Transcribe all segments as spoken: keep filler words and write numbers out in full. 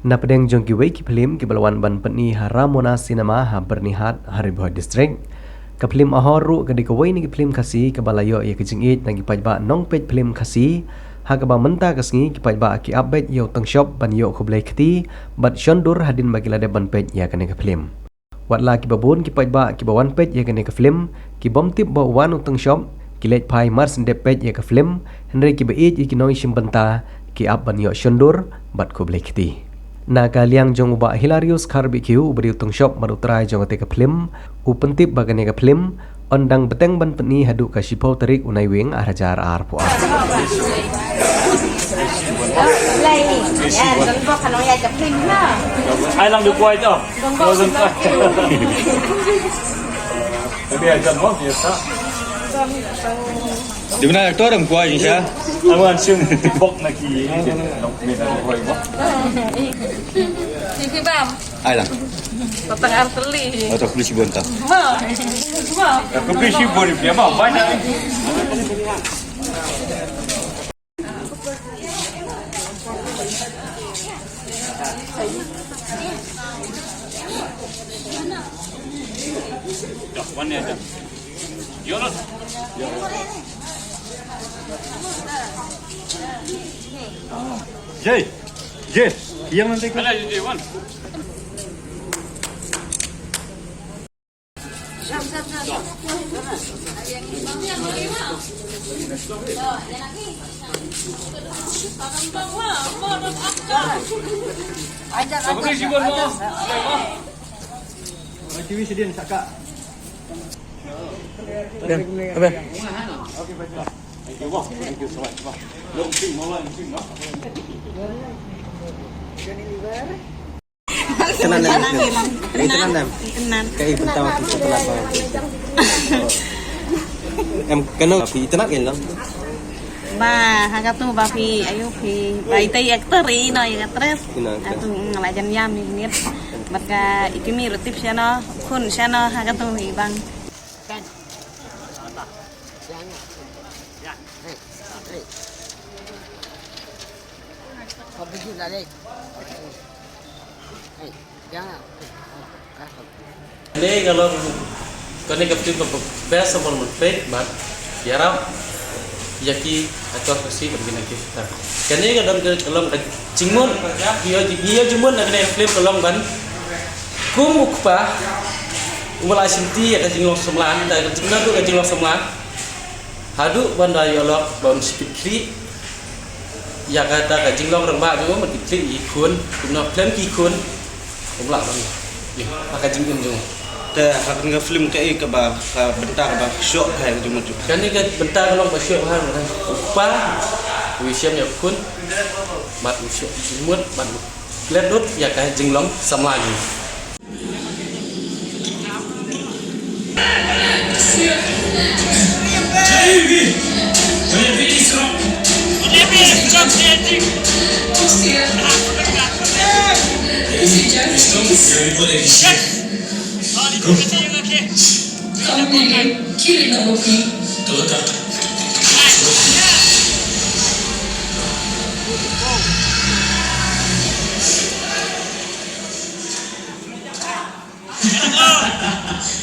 Na pdeng jong kiwei ki phlim kiba la wan ban pyni ha Ramona Cinema ha Byrnihat ha Ri Bhoi District, ka phlim Ahor ruh ka dei kawei na ki phlim Khasi kaba la ïoh ïa ka jingïeit na ki paidbah nongpeit phlim Khasi, ha kaba mynta ka sngi ki paidbah ki ap beit ïa u tyngshop ban ïoh khublei kti bad shon dur hadien ba ki la dep ban peit ïa kane ka phlim. Wat la kiba bun ki paidbah kiba wan peit ïa kane ka phlim ki bym tip ba u wan u tyngshop, ki leit phai mar shen dep peit ïa ka phlim, hynrei kiba ïeit ïa ki nongshim bynta ki ap ban ïoh shon dur bad khublei kti. Na ka liang jong u Bah Hilarius Kharbikiew uba dei u tyngshop bad u trai jong kata ka phlim, u pyntip ba kane ka phlim yn dang bteng ban pyni haduh ka shiphew tarik u Naiwieng ar hajar arphew ar. Ai lang dei kwai to. Tapi aja mo biasa. Di mana aktor ang kwai, Isha? Awan siyum bok na ki. Sisi bam. Ai lang. Patang arteli. Atau polisi bonta. Ma. Ma. Aku polisi boleh dia ma banyak. Jay, Jay, yang nanti kau. Ajar, ajar, ajar. T V sedin saka. Abe. Itenan em. Itenan em. Itenan. Kai bynta wa phi itenan ba. Em kano phi itenan kan lang. Ba ha katu ba phi ayu phi ba ite actor i no actress. Ina actress. Atu ngala jan yam ni nit. Bad ka i kmie ruh tip shano khun shano ha katu hi bang. Kane ka long, kane ka film ka best of all, man pek mat ïarap ïa ki actor Khasi ban ki nang ki actor. Kane ka don ka long ka jingmut, ïa jingmut na kane ka film ka long ban kum u kpa u la shim ti ïa ka jinglong samla, da ka jinglong ka jinglong samla. Haduh ban da ïoh lok ban sipit kri ïa kata ka jinglong rangbah jong u, ban ki klik ïa ki khun, kumno khlem ki khun, um lah ban ïa ha ka jingim jong u. Te ha kane ka film kaei kaba ka bynta kaba shoh bha ïa ka jingmut jong u? Kane ka bynta ka long ba shoh bha ïa u kpa, u shem ïa u khun, bad u shoh jingmut, bad u klet dud ïa ka jinglong samla jong u.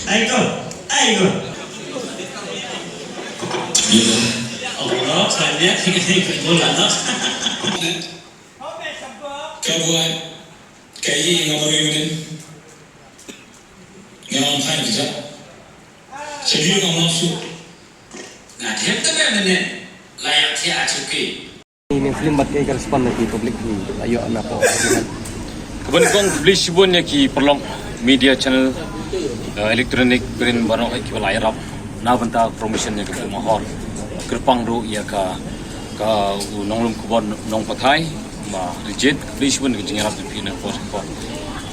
Ai ko, ai ko. Abo no, saja. Bola no. Ka buat, ka ïa nga baru ïa nga. Nga ong hai kita. Sendiri nga masuk. Nga tiap tak ada minit. Layak tiap cuki. Ine film bad kaei ka respond na ki public hi la ïoh na pdeng. Kaba nyngkong khublei shibun ïa ki paralok media channel, eh, electronic print baroh kiba la ïarap na bynta promotion ïa ka film Ahor. Kyrpang ruh ïa ka, ka u nonglum khubor Nongpathai, ma Rijit, khublei shibun ïa ka jingïarap jong phi na por por.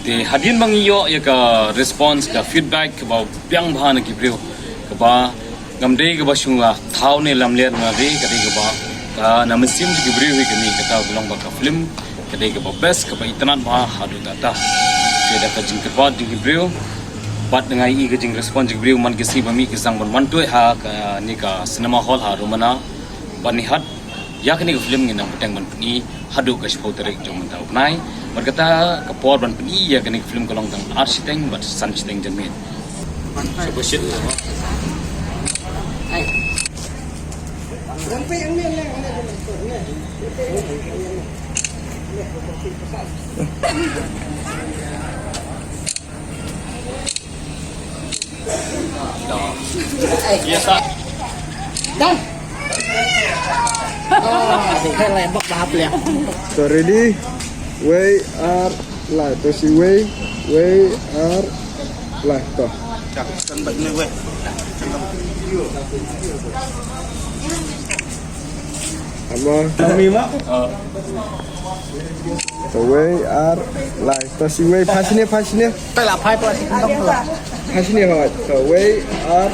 Te hadien ba ngi ïoh ïa ka response, ka feedback kaba biang bha na ki briew, kaba ngam dei kaba shong la thaw ne lamler, nga dei ka dei kaba, ka na mynsiem jong ki briew hi kane, kata ka long ba ka film ka dei kaba best, kaba itynnad bha haduh katta. Te da ka jingkyrpad jong ki briew bad da nga ïohi ka jingrespond jong ki briew, man ki sngi ba mih ki sdang ban wan tuh ha kane ka cinema hall ha Romana Byrnihat. Ïa kane ka film ngin nang bteng ban pyni haduh ka shiphew tarik jong mynta u bnai. Bad kata ka por ban pyni ïa kane ka film ka long tang ar shiteng bad san shiteng janmiet. Yes, sir. Done. Oh, dei, kan lai bak bahap liang. So ready? Wei ar lai. To si wei, wei ar lai. To. Ama. To wei ar lai. To si wei, phai shane, phai shane. Phai la, phai, phai shane. Phai shane hot. To wei ar